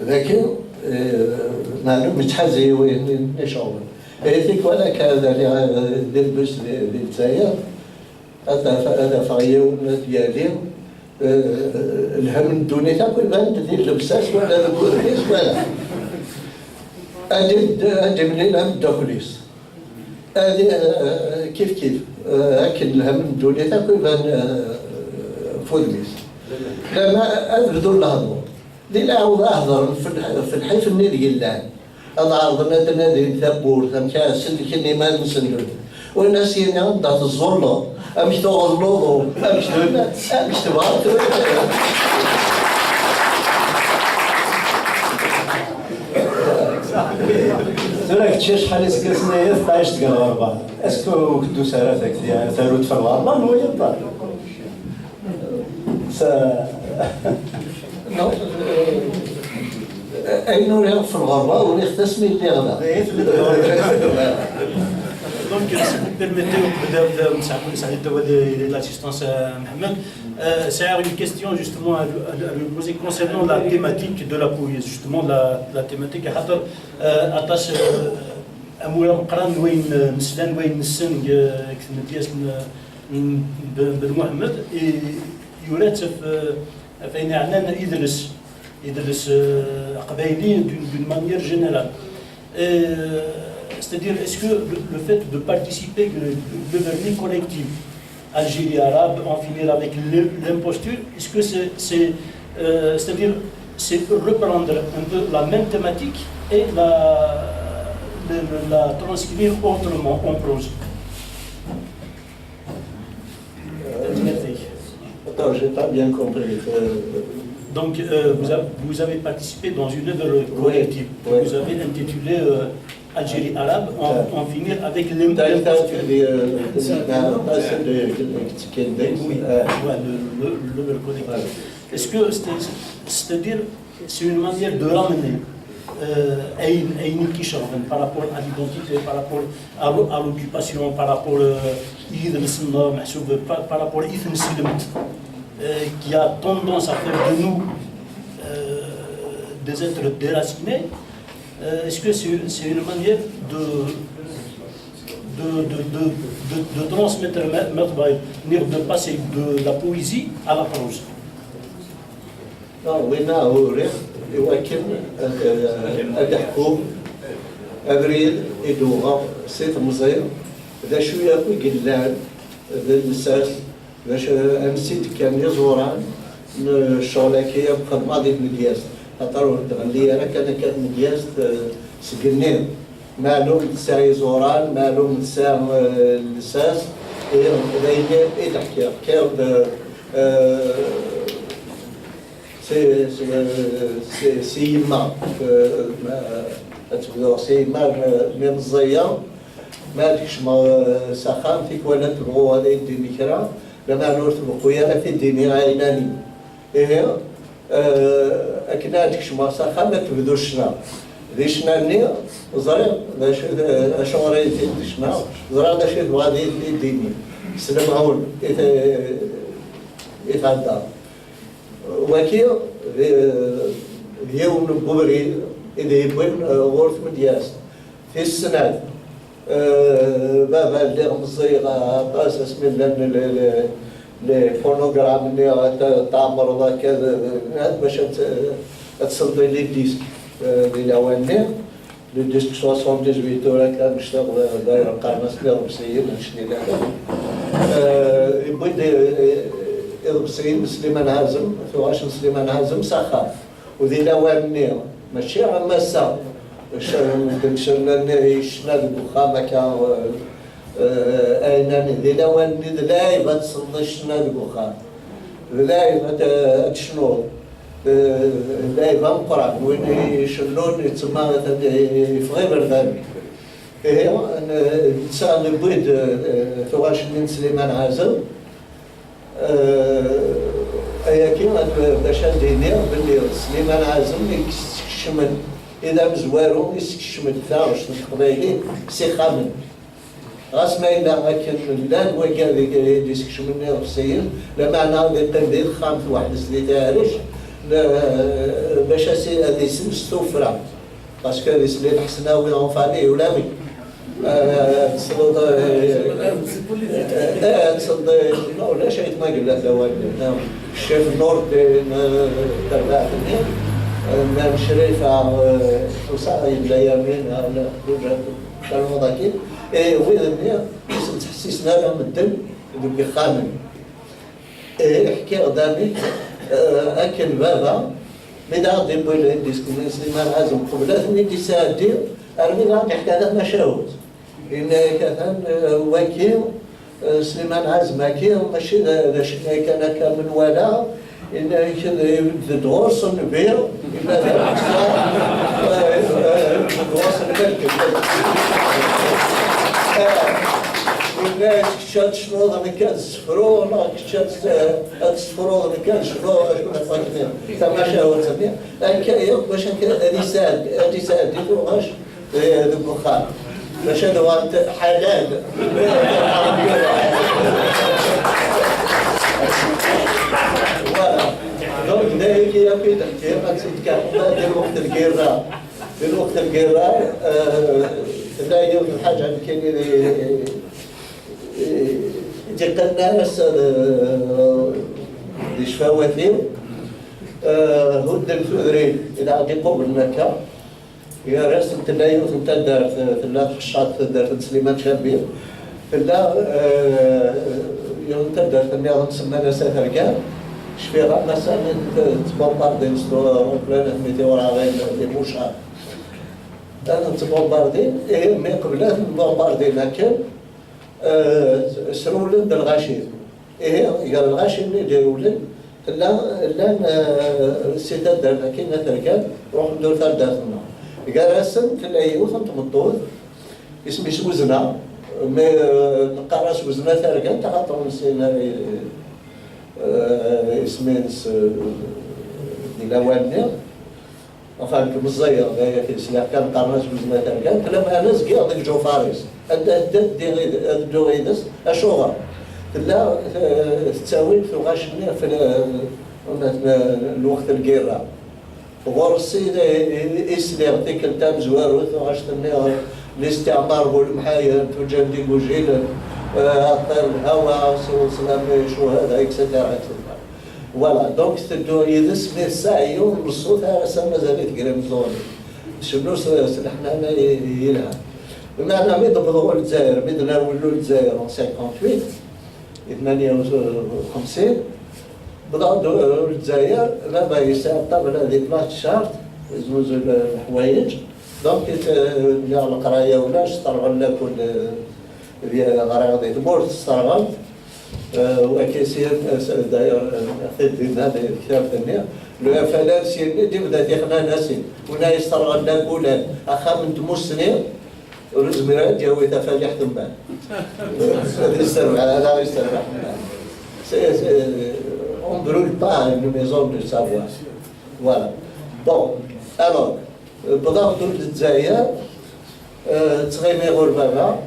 Dakken, eh, meɛlum yettḥaz-iyi wayen i ten-iceɣben. Eh, tikwal akka ad aliɣ, eh, di lbus di, di Lezzayer, ad af-, ad afeɣ yiwen ad yali, eh, lhem n ddunit akk iban-d di llebsa-s wala deg udem-is wala. Ad d-, ad d-imlil ameddakel-is. Adi, eh, kif kif, eh, akken lhem n ddunit akk iban, eh, f udem-is. Lama ad bdun lehdur. Di lɛawda hedren f lḥ-, f lḥif-nni deg llan. Ad ɛerḍen ad nadin tawwurt, amek ara sellken iman-nsen. Win as-yini anda teẓẓulleḍ, amek tuɣeḍ luḍu, amek tebɣa, amek tebɣa tura. Tura kečč acḥal iseggasen aya tettɛiceḍ deg lɣerba? Est-ce que ur k-d-tusi ara takti tarut f lɣerba n wayeḍ? Ayen uriɣ f lɣerba uriɣ-t asmi lliɣ da. Donc, si vous permettez, au président de l'assistance à Mohamed, euh, c'est une question justement à, à, à lui poser concernant la thématique de la poésie, justement la, la thématique. Euh, aṭas, euh, amur ameqqran n wayen nesla, n wayen nessen deg tmedyazt n Ben Mohamed, yura-tt ɣef wayen yeɛnan idles, idles aqbayli d'une manière générale. C'est-à-dire, est-ce que le fait de participer à l'œuvre collective Algérie arabe, en finir avec l'imposture, est-ce que c'est, c'est, c'est-à-dire, c'est reprendre un peu la même thématique et la, la, la transcrire autrement en prose? Attends, j'ai pas bien compris. Euh... Donc, euh, vous, avez, vous, avez, participé dans une œuvre collective que vous avez intitulée euh, Algérie arabe, en, en finir avec l'imposture. Oui, euh, l'œuvre collective. Est-ce que c'est-à-dire, c'est une manière de ramener euh, ayen ayen i k-iceɣben par rapport à l'identité, par rapport à l'occupation, par rapport euh, par, par rapport à l'ethnicité, euh, qui a tendance à faire de nous euh, des êtres déracinés. Euh, est-ce que c'est une manière de de, de, de, de, de transmettre, de passer de la poésie à la prose? Winna uriɣ i wakken ad d-ḥkuɣ abrid i d-uɣeɣ si temẓi, d acu yakk i yellan d lsas, d acu ansi d-kkan iẓuran n ccɣel-agi akk xedmeɣ di tmedyazt, axaṭer ur d-tɣelli ara kan akka tmedyazt seg-nni. Meɛlum tesɛa iẓuran, meɛlum tesɛa lsas, d ayen i d-ḥkiɣ. Ḥkiɣ-d si yemma, ad tebduɣ si yemma n imeẓẓiyen, mi ad kecmeɣ s axxam, tikwal ad tebɣu ad yi-d-tini kra, lameɛna ur tbeqqu ara ad t-id-tini ɛinani. Ihi, akken ad kecmeɣ s axxam, ad tebdu ccna. Di ccna-nni, ẓriɣ d acu, acuɣer ay t-id-tecna, ẓriɣ d acu i tebɣa ad yi-d-tini. S lemɛun i tɛedda. Wagi d yiwen n ubrid i d-yewwin ɣur tmedyazt. Tis snat, baba, lliɣ meẓẓiyeɣ aṭas asmi llan les phonogrammes-nni, tɛemmreḍ akka bac ad tesleḍ i les disques di lawan-nni. Le disque soixante-dix-huit tura kan ccɣel dayen qqaren-as iḍebsiyen, annect-nni daɣen. Yewwi-d iḍebsiyen n Sliman Ɛazem, tuɣac n Sliman Ɛazem s axxam. U di lawan-nni, mačči am ass-a, medden ccna deg uxxam akka, ɛinani, di lawan-nni d lɛib ad tesleḍ i ccna deg uxxam. D lɛib ad tecnuḍ, d lɛib ameqqran, win icennun yettma atan yeffeɣ iberdan. Ihi, netta yewwi-d tuɣac-nni n Sliman Ɛazem, ayagi bac ad d-iniɣ belli d Sliman Ɛazem i yeskecmen, i d amezwaru i yeskecmen taɣect n teqbaylit s ixxamen. Ɣas ma yella akken llan wagi ad d-iskecmen iḍebsiyen, lameɛna ad iqqim di texxamt weḥd-s di Tiɛrict, la-, bac as-, ad isel s tuffra. Parce que ad isel i Lḥesnawi en famille, ulamek. Ah, ad tesleḍ, eh, eh, ad tesleḍ, eh, ma ulac ayt ma yella d awal. Ccix Nurdin, eh, terbaɛt-nni, eh, Mem Crifa, eh, Ḥusa, yella Yamin, eh, Ḥuǧa, Calmuḍ-agi, eh, wid-nni ur sen-ttḥessisen ara medden deg yexxamen. Eh, ḥkiɣ-d amek, eh, akken baba, mi d aɣ-d-iwwi l-, disque-nni n Sliman Ɛazem, qbel ad ten-id-isɛeddi, armi d aɣ-d-iḥka tamacahut. Yenna-yak atan, eh, wagi, eh, Sliman Ɛazem-agi, mačči d, d acenay kan akka menwala, yenna-yak d, d ɣur-s nnbi, yenna d, eh, eh, d ɣur-s lmelk. Eh, yenna-yak kečč ad tecnuḍ, nekk ad ssefruɣ, neɣ kečč ad, ad tessefruḍ, nekk ad cnuɣ, acu n wakken tamacahut-nni. Akka yakk bac akka ad isɛeddi, ad isɛeddi tuɣac, eh, deg uxxam. Bac ad uɣalent ḥalal. Voilà. Donc, d ayagi yakk i d-ḥkiɣ, ad tt-id-kafeɣ di lweqt n lgirra. Di lweqt n lgirra, eh, tella yiwet n lḥaǧa nekkini di, i d-iqqaren ar ass-a d, di ccfawat-iw, eh, hudden tudrin i d-aɣ-d-iqublen akka. Gar-asen tella yiwet n taddart, eh, tella tḥeccaḍ taddart n Sliman Cabir. Tella, eh, yiwet n taddart nniḍen semman-as At Rgan. Cfiɣ am ass-a mi t-, ttbumbardin s twaɣlanin mi tiwraɣin di Buccar. Ad ttbumbardin, ihi mi qbel ad ttbumbardin akken, eh, srewlen-d lɣaci. Ihi, gar lɣaci-nni d-irewlen, tella, llan, eh, si taddart akkin At Rgan, ruḥen-d ur taddart-nneɣ. Gar-asen, tella yiwet n tmeṭṭut, isem-is Wezna, mi, eh, neqqar-as Wezna Targant, axaṭer ur nessin ara, eh, isem-ines, eh, di lawan-nni. Enfin, deg meẓẓiyeɣ, d aya kan, sliɣ kan qqaren-as Wezna Targant, lameɛna zgiɣ deg Ǧufar-is. Anda tedda, ddiɣ yid-, ad dduɣ yid-s. Acuɣer? Tella, eh, tettawi-d tuɣac-nni ɣef l-, lweqt n lgirra. Ɣur-s i, i, i sliɣ tikkelt tamezwarut, tuɣac-nni, eh, listiɛmar bu lemḥayen, tuǧǧal d igujilen, eh, aṭṭir lhawa, siweḍ sslam i ccuhada, et cetera, et cetera. Voilà, donc tedduɣ yid-s, mi tesɛa yiwen n ṣṣut ar ass-a mazal-it gar imeẓẓuɣen. Tcennu s, s leḥnana i, i yelha. Meɛna mi d-wwḍeɣ ɣer Lezzayer, mi d-nerwel ɣer Lezzayer en cinquante-huit, i tmanya u xemsin, wwḍeɣ-d ɣer Lezzayer, baba yesɛa ṭṭabla di Place Chart, yeznuzu leḥwayeǧ. Donc, eh, lliɣ leqraya ulac, sṭerɣen lakul, eh, di, ɣriɣ di tmurt, sṭerɣen. Euh, wagi syin, euh, d'ailleurs, euh, aql-i dinna di tektabt-nni, le F L N syin i d-ibda tixnanasin, wina yesserɣen lagulan, axxam n tmussni, ur yezmir ara d-yawi tafaliḥt n mbeɛd. Ad yesserbeḥ, ad aɣ-yesserbeḥ mbeɛd. C'est, c'est, on brûle pas une maison de savoir. Voilà. Bon, alors, euh, wwḍeɣ-d ɣer Lezzayer, euh, ttɣimiɣ ɣur baba,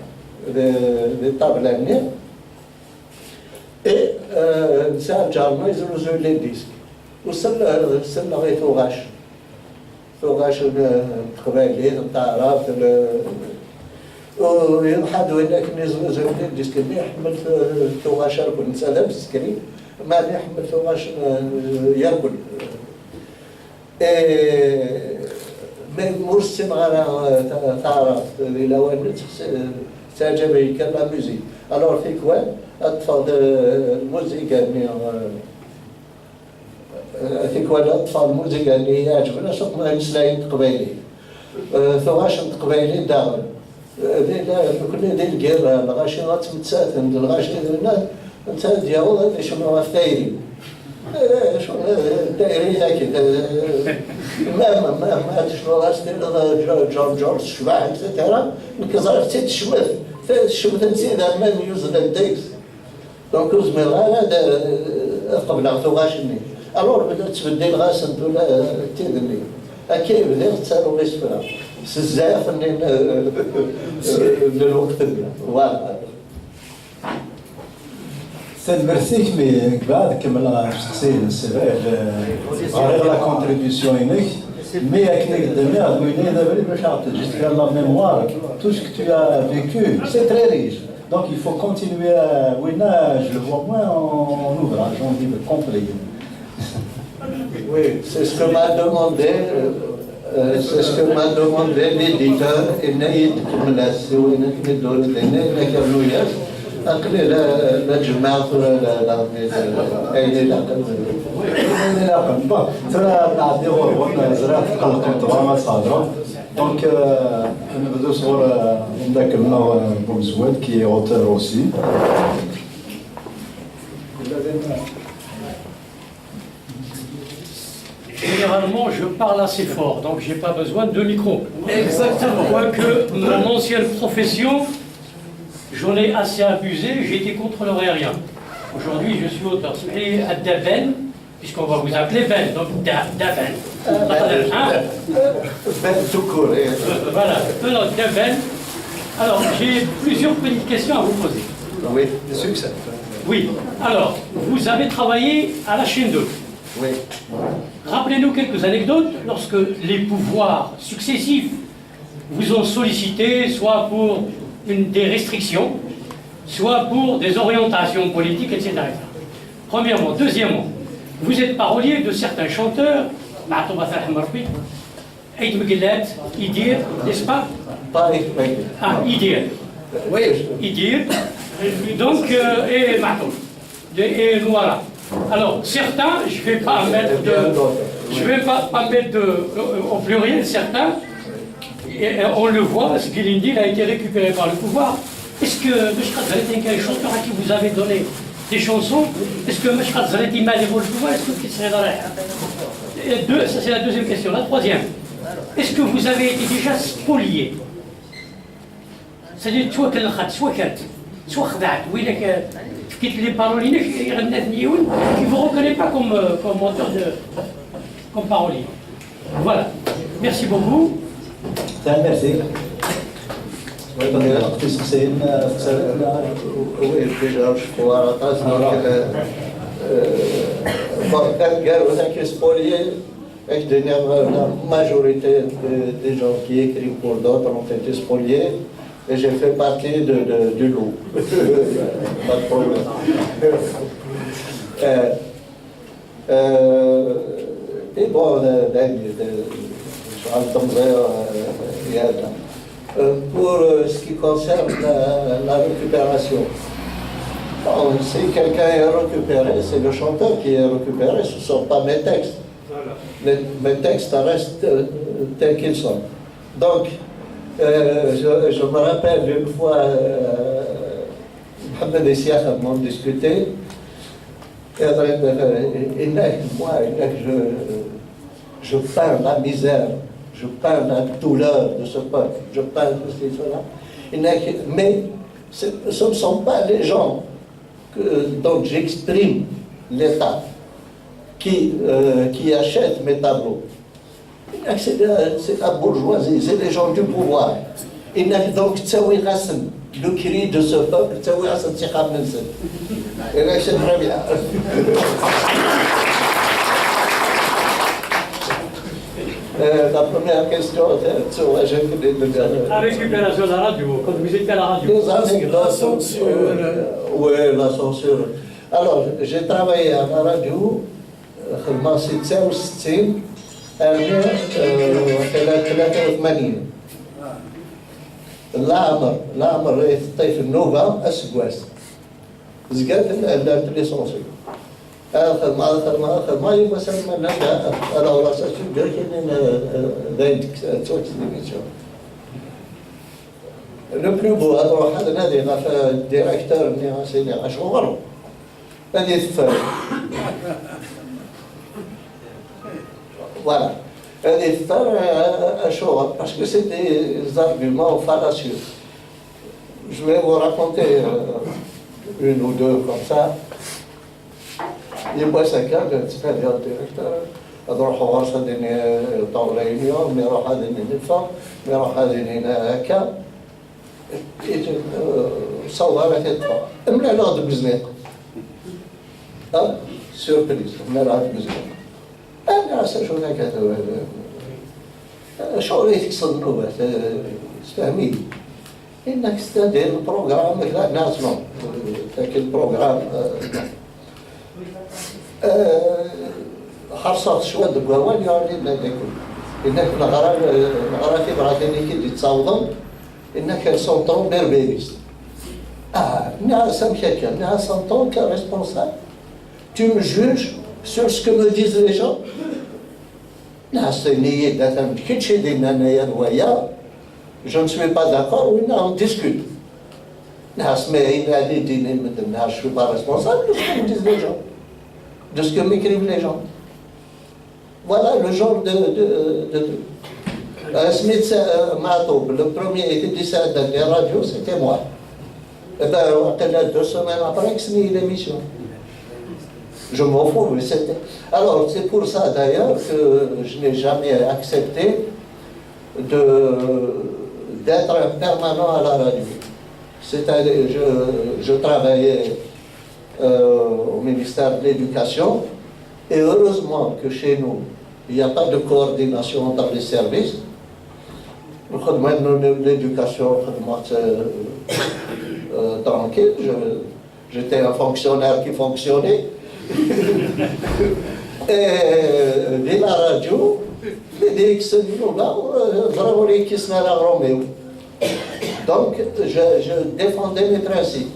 di, di ṭṭabla-nni. Et, euh, nesɛa lǧar-nneɣ yeznuzu les disques. U sell-, selleɣ i tuɣac. Tuɣac n, n teqbaylit, n taɛrabt, n, u yeḍḥa-d win akken yeznuzu les disques-nni, iḥemmel tu-, tuɣac akk. Netta d ameskri, meɛna iḥemmel tuɣac n, yakk. Eh, mais ur ssineɣ ara, eh, ta-, taɛrabt, di lawan-nni tettaɛǧab-iyi kan la musique. Alors, tikwal, ad ṭṭfeɣ, eh, lmuziga-nni, eh, eh, tikwal ad ṭṭfeɣ lmuziga-nni i yi-iɛeǧben, acu n imeslayen n teqbaylit. Eh, tuɣac n teqbaylit daɣen. Di la-, nekkni di lgirra, lɣaci ad ttmettaten, d lɣaci dinna, netta ad d-yaweḍ ad icnu ɣef tayri. Eh, acu, eh, tayri-agi, eh, ma, ma, ma, ma tecnuḍ-as, tiniḍ, eh, Ǧo-, Ǧorǧ, Ǧorǧ, tecbeḥ, et cetera. Nekk ẓriɣ-tt-id tecmet, tecmet-tt-id am ayen yuzlen deg-s. Donc, ur zmireɣ ara ad, ad qebleɣ tuɣac-nni. Alors, bdiɣ ttbeddileɣ-asent ula d tid-nni. Akka i bdiɣ ttaruɣ isefra. S zzayef n, n, n lweqt-nni. Voilà. Tanemmirt-ik, mi nekk ad kemmleɣ asteqsi-ines, ɣriɣ la contribution-inek, mais akken i k-d-nniɣ, winna d abrid bac ad ɣ-teǧǧeḍ kra la mémoire, tout ce que tu as vécu, c'est très riche. Donc il faut continuer, à, winna, je le vois moins en, en ouvrage, en livre complet. Oui, c'est ce que m'a demandé, euh, c'est ce que m'a demandé l'éditeur, yenna-yi-d kemmel-as, siwel-nni d ur d-yenna, yenna-k rnu-yas, aql-i la, la ǧemɛeɣ tura la, la, la, ayen ilaqen. Ayen ilaqen. Bon, tura nɛeddi ɣur-wen, ẓriɣ tqellqem tura ad thedrem. Donc, euh, nebdu sɣur, euh, umeddakel-nneɣ, euh, Boumzoued, qui est auteur aussi. Généralement, je parle assez fort, donc j'ai pas besoin de micro. Exactement. Quoique mon ancienne profession, j'en ai assez abusé, j'étais contrôleur aérien. Aujourd'hui, je suis auteur. اسمح لي، الدبان، puisqu'on va vous appeler Ben, donc Da-, Daban. Hein? Ben tout court. Eh. Euh, voilà. Non, non, Daban. Alors, j'ai plusieurs petites questions à vous poser. Oui, succès. Oui. Alors, vous avez travaillé à la chaîne deux. Oui. Rappelez-nous quelques anecdotes lorsque les pouvoirs successifs vous ont sollicité, soit pour une, des restrictions, soit pour des orientations politiques, et cetera, et cetera. Premièrement. Deuxièmement, vous êtes parolier de certains chanteurs, Maatoub Atal Hammarby, Aït Mgellat, Idir, n'est-ce pas? Pas Aït Mgellat. Ah, Idir. Oui. Idir. Donc, euh, et Maatoub. Et, et voilà. Alors, certains, je ne vais pas mettre de, je vais pas, pas mettre de, euh, au pluriel, certains, et, et on le voit, ce Guilindil a été récupéré par le pouvoir. Est-ce que Meshkat Zaleti, un chanteur à qui vous avez donné des chansons, est-ce que Meshkat Zaleti m'a le pouvoir, est-ce que c'est vrai? Et deux, ça c'est la deuxième question. La troisième, est-ce que vous avez été déjà spolié? C'est-à-dire, tu vois qu'elle rate, soit qu'elle, soit خدعت, oui, les paroles, il ne vous reconnaît pas comme, euh, comme auteur de, comme parolier. Voilà. Merci beaucoup. Merci. Isteqsiyen, tettaruḍ-aɣ. Oui, déjà, je crois, aṭas, donc, euh, euh, bon, quand quelqu'un est spolié, et je dis, la majorité de- des gens qui écrivent pour d'autres ont été spoliés, et j'ai fait partie de, de- du lot. Pas de problème. Euh, euh, et bon, euh, ben, euh, je rentre dans un, euh, il y a- euh, pour euh, ce qui concerne la, la récupération, bon, si quelqu'un est récupéré, c'est le chanteur qui est récupéré, ce ne sont pas mes textes. Mes, mes textes restent euh, tels qu'ils sont. Donc, euh, je, je me rappelle une fois, euh, Mohamed Essiah, on discutait, et après, euh, il m'a dit, moi, il m'a dit, je, je peins la misère, je peins la douleur de ce peuple, je peins ceci, cela. Il m'a dit, mais ce, ce ne sont pas les gens que- dont j'exprime l'état qui, euh, qui achètent mes tableaux. C'est la, c'est la bourgeoisie, c'est les gens du pouvoir. Et donc, ttawiɣ-asen le cri de ce peuple, ttawiɣ-asen s ixxamen-nsen. Et là, c'est très bien. Euh, la première question, c'est sur la jeune de, de, de- Avec Récupération de la radio, quand vous étiez à la radio. Les anecdotes. Euh, oui, la censure. Alors, j'ai travaillé à la radio, euh, خدمة ستة وستين, أرني, euh, وقيلا ثلاثة وثمانين. Leɛmer, leɛmer i teṭṭif nnuba aseggas. Zgan llant les censures. Ad xedmeɣ, ad xedmeɣ, ad xedmeɣ, yiwwas alma llan, alors la censure d ayen, euh, d ayen ttwakkes l'émission. Le plus beau, ad ruḥeɣ ad nadiɣ ɣef, euh, directeur-nni, ad s-iniɣ acuɣer ad iteffer. Voilà. Ad iteffer, euh, acuɣer? Parce que c'est des arguments fallacieux. Je vais vous raconter, euh, une ou deux comme ça. Yiwwas akka, ttnadiɣ directeur. Ad ruḥeɣ ɣer-s ad ini ṭawla ini, mi ruḥ ad ini neffeɣ, mi ruḥ ad ini akka. Ur ssawḍeɣ ara tiṭṭfa. Mlaleɣ deg uzniq. Ah, surprise, mlaleɣ deg uzniq. Ana s acu akka, ccɣel i tekkseḍ nnubat, sfehmi-yi. Inna-k, c'est-à-dire le programme, la, non, c'est le programme, euh, ḥerṣeɣ cwiṭ deg wawal, yeɛni la yakun. Inna-k neɣra, neɣra tibratin i k-id-yettawḍen, inna-k elles sont trop berbéristes. Ah, nniɣ-as amek akka, nniɣ-as en tant que responsable, tu me juges sur ce que me disent les gens? Nniɣ-as, tenna-yi-d atan d kečč i d-yennan aya d waya, je ne suis pas d'accord, winna on discute. Nniɣ-as, mais ayen ɛni d-inin medden, nniɣ-as, je suis pas responsable de ce que me disent les gens, de ce que m'écrivent les gens. Voilà le genre de, de, de, de. Euh, Smith, euh, Matoub, le premier était décédé de la radio, c'était moi. Eh ben, waqila deux semaines après, c'est l'émission. Je m'en fous, mais c'était. Alors, c'est pour ça d'ailleurs que je n'ai jamais accepté de d'être un permanent à la radio. C'est-à-dire, je, je travaillais euh, au ministère de l'Éducation. Et heureusement que chez nous, il n'y a pas de coordination entre les services. Nous avons l'éducation, euh, euh, tranquille. Je, j'étais un fonctionnaire qui fonctionnait. Et euh, di la radio, les D X, nous, là, euh, vraiment, les qui sont à la Roméo. Donc, je, je défendais mes principes.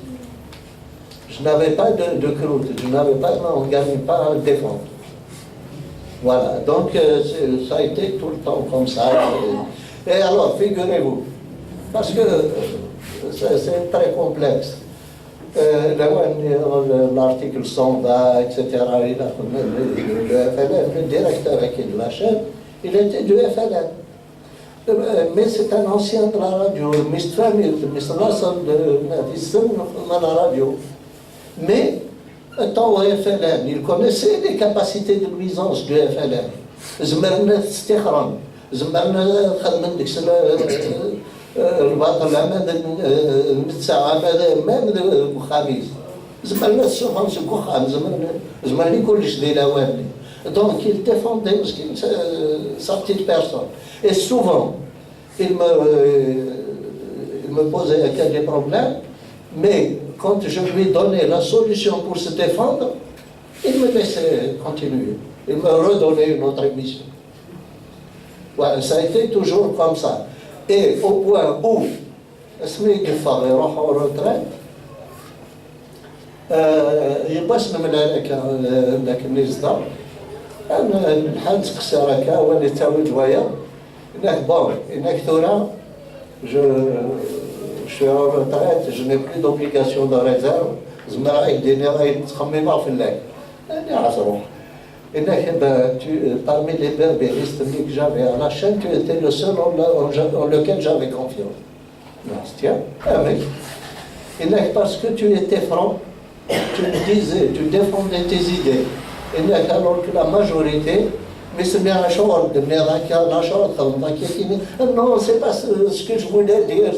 Je n'avais pas de, de croûte, je n'avais pas, non, on ne gagne pas à le défendre. Voilà, donc euh, c'est- ça a été tout le temps comme ça. Et, et alors, figurez-vous, parce que euh, c'est c'est très complexe. Euh, là, on est dans le- l'article cent vingt, et cetera. Il a, le, le- le F L N, le directeur qui est de la chaîne, il était du F L N. Euh, mais c'est un ancien de la radio, Mister Famille, Mister Lasson de la radio. Mais, étant au F L N, il connaissait les capacités de nuisance du F L N. Zemren ad t-stixren, zemren ad xedmen deg-s l- lbaṭel, ama d netta, ama d même deg uxxam-is. Zemren ad t-ssufɣen seg uxxam, zemren, zemren i kullec di lawan-nni. Donc, il défendait meskin sa, sa petite personne. Et souvent, il me, euh, il me posait des problèmes, mais quand je lui donnais la solution pour se défendre, il me laissait continuer. Il me redonnait une autre émission. Voilà, ça a été toujours comme ça. Et au point où, asmi i yeffeɣ iruḥ en retraite, euh, yiwwas nemlal akka, euh, anda akken i nezdeɣ. Am lḥal nettqeṣṣir akka, win yettawi-d wayeḍ. Inna-k, bon, inna-k tura, je, je suis en retraite, je n'ai plus d'obligation de réserve, zemreɣ ad k-d-iniɣ ayen ttxemmimeɣ fell-ak. Nniɣ-as, ruḥ. Inna-k, eh ben, tu, parmi les berbéristes que j'avais à la chaîne, tu étais le seul en, en, en lequel j'avais confiance. Non, tiens, avec. Inna-k, parce que tu étais franc, tu me disais, tu défendais tes idées. Inna-k, alors que la majorité, mais c'est bien la chose de Meraka, la chose de Meraka, non, c'est pas ce, ce que je voulais dire.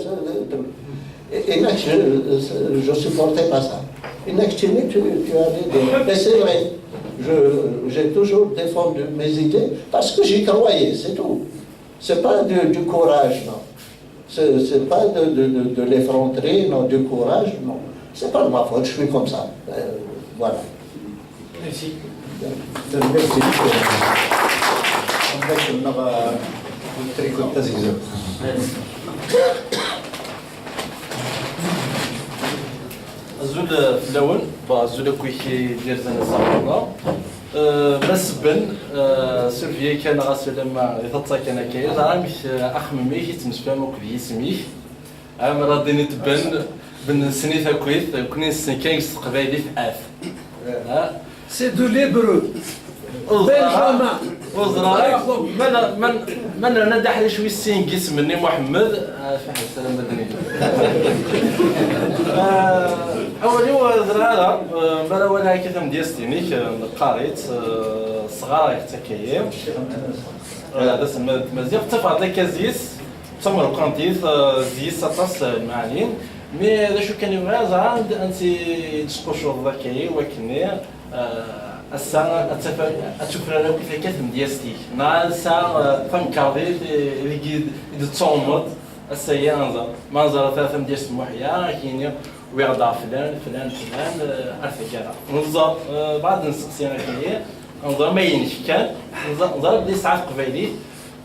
Et, et là, je ne supportais pas ça. Et là, tu, tu avais des... Et c'est vrai, je- j'ai toujours défendu mes idées parce que j'y croyais, c'est tout. C'est pas du, du courage, non. C'est c'est pas de, de, de, de l'effronterie, non, du courage, non. C'est pas de ma faute, je suis comme ça. Euh, voilà. Merci. Merci. Merci. Merci. Azul fell-awen, bon, azul akk i k-id-yerzan ass-a. Euh, Mass Ben, euh, surveiller kan ɣas ulamma i taḍsa kan akka, yeẓra amek, euh, axemmem-ik yettemsefham akked yisem-ik. Ɛmer ad d-iniḍ Ben, Ben nessen-it akkit, nekkni nessen kan s teqbaylit at. Ha? C'est de l'hébreu. Ur ẓriɣ ara. Benjamin. Ur ẓriɣ ara. Ma, ma, ma nerna-d aḥric wis sin n yisem-nni Muḥemmed, ah, fiḥel, salam ad d-nini. Ah, awal-iw, ur ẓriɣ ara, ah, mi ara walaɣ akka tamedyazt-inek, ah, neqqar-itt, ah, s Sɣareɣ-tt akka-yi. D aselmad n tmaziɣt, ttafeɣ-d akka zzis, d tamerkantit, eh, zzis aṭas, eh, lmeɛnin. Mi d acu kan yebɣa ẓran ansi d-tesqucuḍeḍ akka-yi, wakken-nni, eh, ass-a ad taf-, ad tufrar akk i takka tmedyazt-ik. Neɣ ass-a, eh, tamkarḍit, eh, deg i d-, i d-tettɛummeḍ, ass-agi ad nẓer. Ma nẓer ta-, tamedyazt n Muḥya, ad k-yini, wwiɣ-d ɣef flan, flan, flan, eh, ar taggara. Nẓer, eh, bɣa ad nseqsi akk-agi, nẓer ma inek kan, nẓer, nẓer belli yesɛa teqbaylit,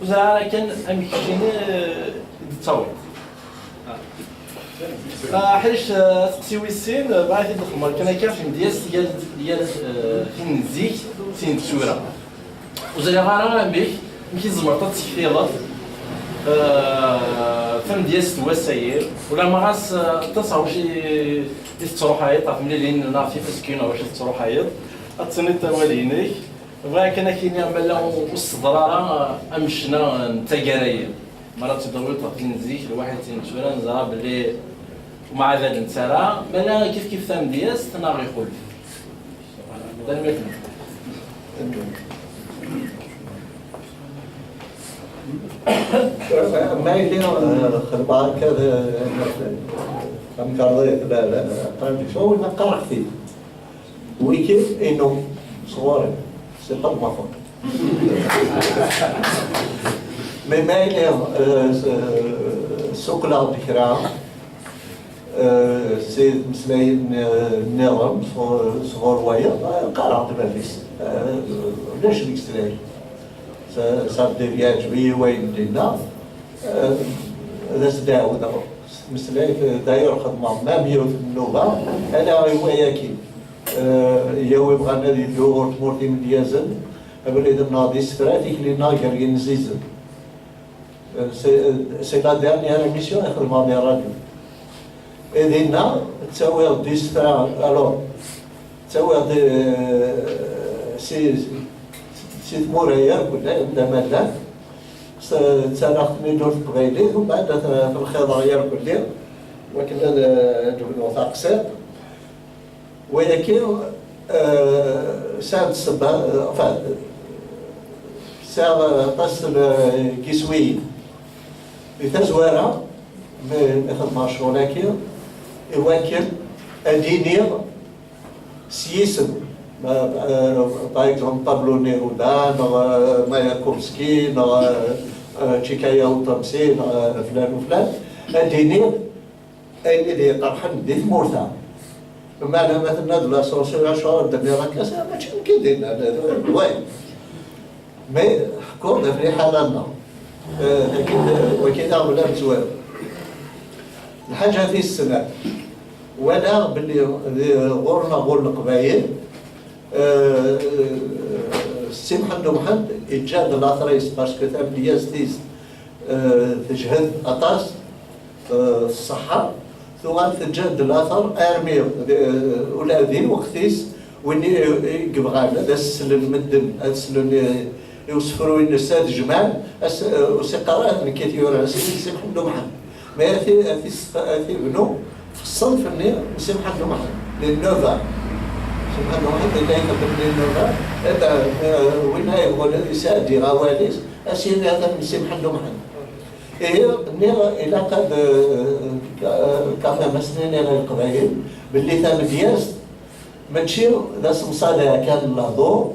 ur ẓriɣ ara kan amek keččini, eh, i d-tettawiḍ. Ah, ḥric, eh, aseqsi wis sin, eh, bɣa ad t-id-xemmer kan akka, tamedyazt yal, yal, eh, tin n zik, tin n tura. Ur ẓriɣ ara amek, amek i tzemreḍ ad tekfiḍ, eh, tamedyazt n wass-agi, ulamma ɣas, eh, aṭas ɣer wacu i, i tettruḥayeḍ, ɣef temlilin neɣ ɣef yifaskiyen ɣer wacu i tettruḥayeḍ, ad tiniḍ awal-inek. Bɣiɣ kan ad k-iniɣ ma llan ur s-teḍra ara, eh, am ccna n taggara-yi. Mi ara tt-id-tawiḍ ɣef tin n zik, lwaḥid tin n tura, neẓra belli ur mɛadalent ara, ma llan kifkif tamedyazt neɣ ixulef. Tanemmirt-nwen. Ma yella, eh, xedmeɣ akka d, eh, tamkarḍit, la, la, la, traduction, wala qqareɣ-t-id. Wiki inu, sɣur-i, c'est pas de ma faute. Mais ma yella, eh, s-, ssuqleɣ-d kra, eh, si tmeslayin, eh, nniḍen, sɣur, sɣur wayeḍ, eh, qqareɣ-d bab-is. Eh, ulac deg-s lɛib. Ça, ça veut dire yeɛǧeb-iyi wayen d-yenna, eh, ad as-d-ɛawdeɣ s tmeslayt, eh, d'ailleurs xedmeɣ même yiwet n nnuba, ala i wayaki. Eh, yya wi bɣan ad yeddu ɣur tmurt imedyazen, abrid-nneɣ d isefra, tikli-nneɣ gar yinzizen. Eh, c'est, c'est la dernière émission i xedmeɣ di radio. Et dinna, ttawiɣ-d isefra, alors, ttawiɣ-d, eh, si, si tmura yark, anda ma llan, s-, ttarraɣ-ten-id ɣer teqbaylit, umbeɛd ad t-, ad t-lxiḍeɣ yark, wakken ad, ad d-bnuɣ taqsiṭ. Wayaki, eh, sɛant ssebba, eh, enfin, sɛiɣ aṭas n, eh, n yiswiyen. Di tazwara, mi, mi xedmeɣ ccɣel-agi, i wakken ad iniɣ s yisem, ma, eh, par exemple, Pablo Neruda, neɣ, eh, Mayakovsky, neɣ, eh, eh, Chikaya Utamsi, neɣ, eh, flan u flan, ad iniɣ ayen i d-iqerḥen di tmurt-a. Meɛna ma tenna-d la censure, acuɣer d-nniḍ akka, mačči nekk i d-yennan, d, d, way. Mais ḥkuɣ-d ɣef liḥala-nneɣ. Eh, wagi d, wagi d aɣbel amezwaru. Lḥaǧa tis snat, walaɣ belli di, ɣur-neɣ ɣur Leqbayel, eh, Si Mḥend Umḥend iǧǧa-d later-is, parce que tamedyazt-is, eh, tejhed aṭas, eh, ṣṣeḥḥa, tuɣal teǧǧa-d later armi, eh, ula di lweqt-is, win i, i yebɣan ad as-slen medden, ad slen i, i usefru-ines, ad jemɛen, as-, eh, ur s-iqqar ara d nekk i t-yuran, s, Si Mḥend Umḥend. Mais ad t-, ad t-, ad t-ibnu ɣef ṣṣenf-nni n Si Mḥend Umḥend, les neuf ans. Si Mḥend Umḥend yella ixeddem les neuf ans, eh ben, eh, win ay yebɣun ad yesɛeddi awal-is, ad s-yini atan n Si Mḥend Umḥend. Ihi, nniɣ, ilaq ad, eh, ka-, quand même, ad s-nini i Leqbayel belli tamedyazt mačči d asemṣalaɛ kan n lehdur,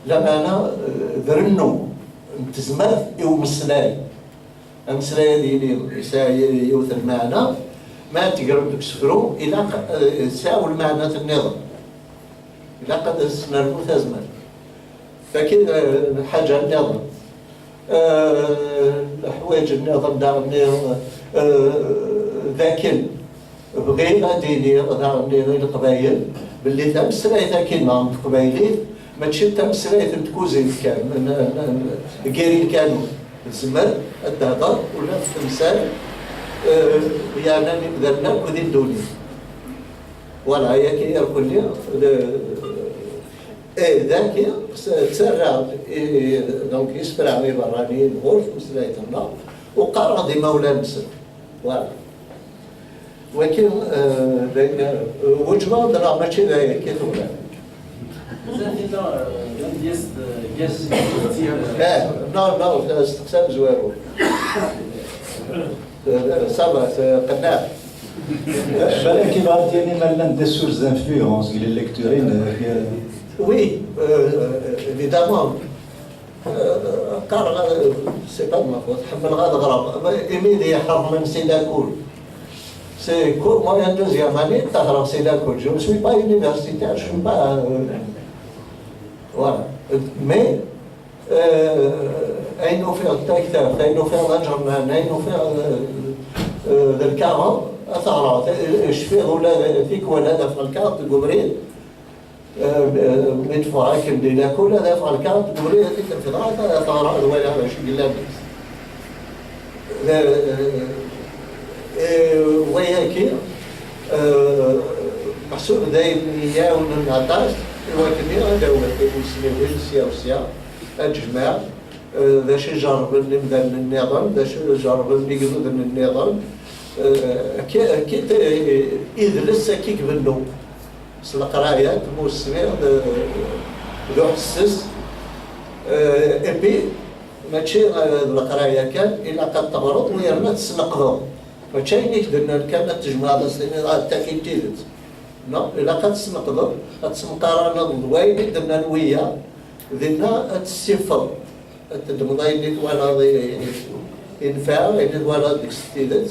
lameɛna, eh, d rennu n tezmert i umeslay. Ameslay ad yili yesɛa yiwet n lmeɛna, ma tegreḍ deg usefru, ilaq, eh, tesɛa lmeɛnat nniḍen. Ilaq ad as-nernu tazmert. Tagi, eh, lḥaǧa nniḍen. Eh, leḥwayeǧ nniḍen daɣen, eh, d akken bɣiɣ ad iniɣ daɣen i Leqbayel belli tameslayt-agi-nneɣ n teqbaylit mačči d tameslayt n tkuzint kan, n, n, n, n, gar lkanun. Tezmer ad tehder ula d temsal, eh, yeɛnan imdanen akk di ddunit. Voilà, ayagi irkelli, d, eh, dagi, s-, ttarraɣ-d, eh, donc, isefra iberraniyen ɣur tmeslayt-nneɣ, u qqareɣ-d imawlan-nsen. Voilà. Wagi, eh, d ayen, eh, weǧmeɣ-d neɣ mačči d ayagi tebɣiḍ? Mazal tella, euh, tamedyazt, euh, gar Eh, non, non, c'est un zouérou. Ça va, c'est qennaɛ. Balak ibɣa ad d-yini ma llan des sources d'influence deg les lectures-inek. Oui, euh, évidemment. Euh, qqareɣ, euh, c'est pas de ma faute, ḥemmleɣ ad ɣreɣ. Imi d-iḥeṛmen si lakul. C'est cours moyen deuxième année, qqareɣ si lakul. Je ne suis pas universitaire, je ne suis pas, euh, voilà. Mais, euh, ayen ufiɣ d taktabt, ayen ufiɣ d aǧernan, ayen ufiɣ d, euh, d lkaɣeḍ, ad t-ɣreɣ. Cfiɣ ula d tikwal ad afeɣ lkaɣeḍ deg ubrid. Euh, euh, mi d-ffɣeɣ akken di lakul, ad afeɣ lkaɣeḍ deg ubrid, ad t-id-refdeɣ, ad t-ɣreɣ, ad waliɣ d acu yellan deg-s. D, euh, euh, wayagi, euh, meḥsub d ayen iɛawnen aṭas i wakken ad awiɣ timussniwin sya u sya, ad jemɛeɣ, euh, d acu i jerrben imdanen nniḍen, d acu i jerrben igduden nniḍen, euh, akka, akka, idles akka i ibennu. S leqraya, tmussni d, d uḥesses. Euh, et puis, mačči, euh, d leqraya kan, ilaq ad teɣreḍ u yerna ad tesneqdeḍ. Mačči ayen i k-d-nnan kan ad tejmeɛḍ, ad s-tiniḍ, ah, d taki n tidet. Non, ilaq ad tesneqdeḍ, ad temqaraneḍ d wayen i d-nnan wiyaḍ, dinna ad tessifeḍ. Ad teddmeḍ ayen i twalaḍ i, i, inefɛeɣ, ayen i twalaḍ deg-s d tidet,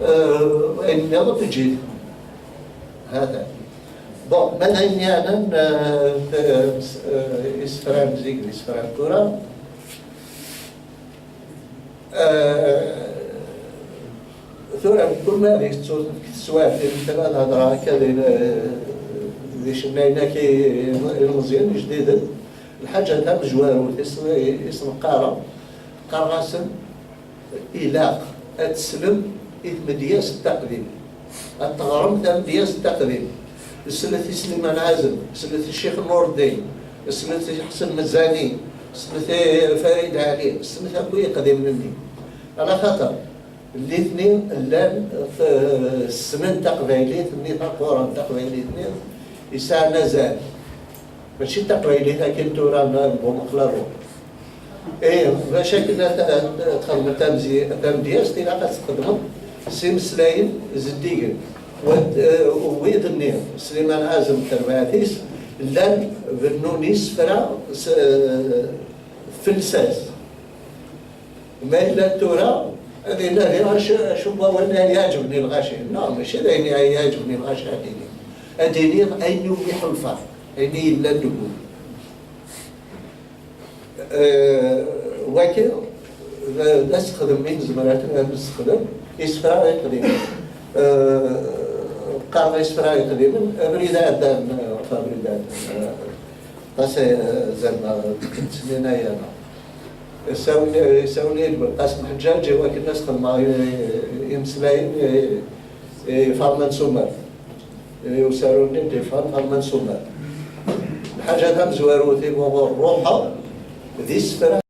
euh, ayen nniḍen eǧǧ-it. Hata. Bon, ma d ayen yeɛnan, euh, t-, euh, isefra n zik d isefra n tura, euh, tura, mkul ma deg teswiɛt, deg teswiɛt, ad hedreɣ akka di, di cennayen-agi ilmeẓyen ijdiden, lḥaǧa tamezwarut i s-, i s-neqqareɣ, qqareɣ-asen, ilaq ad teslem i tmedyazt taqdimt, ad teɣrem tamedyazt taqdimt. Slet i Sliman Ɛazem, slet i Ccix Nureddin, slet i Ḥsen Mezzani, slet i Farid Ɛli, slet akk i yeqdimen-nni. Ala xaṭer, nitni llan, eh, ssnen taqbaylit-nni taqurant, taqbaylit-nni yesɛan azal. Mačči d taqbaylit akken tura n Bumeqlabu. Ih, bac akken ad, ad txedmeḍ tamzi-, tamedyazt, ilaq ad txedmeḍ s imeslayen zeddigen. Wad-, eh, wid-nni, Sliman Ɛazem d terbaɛt-is, llan bennun isefra s, eh, f lsas. Ma yella tura, ad inadi acu, acu n wawal ay iɛeǧben i lɣaci. Non, mačči d ayen ay iɛeǧben i lɣaci ad d-iniɣ. Ad iniɣ ayen umi ḥulfaɣ, ayen i yellan deg wul. Eh, wagi, d, d asexdem i nezmer ad, ad nessexdem, isefra iqdimen. Eh, qqareɣ isefra iqdimen, abrid iɛeddan, eh, ɣef abrid iɛeddan. Eh, Ɣas, eh, zerma ttnina yana. Isawni-d Belqasem Ḥeǧǧaǧ i wakken ad s-xedmeɣ i, i, imeslayen i, i Ferman Sumer. I usaru-nni d Fer-, Ferman Sumer. Lḥaǧa tamezwarut i wuɣur ruḥeɣ, d isefra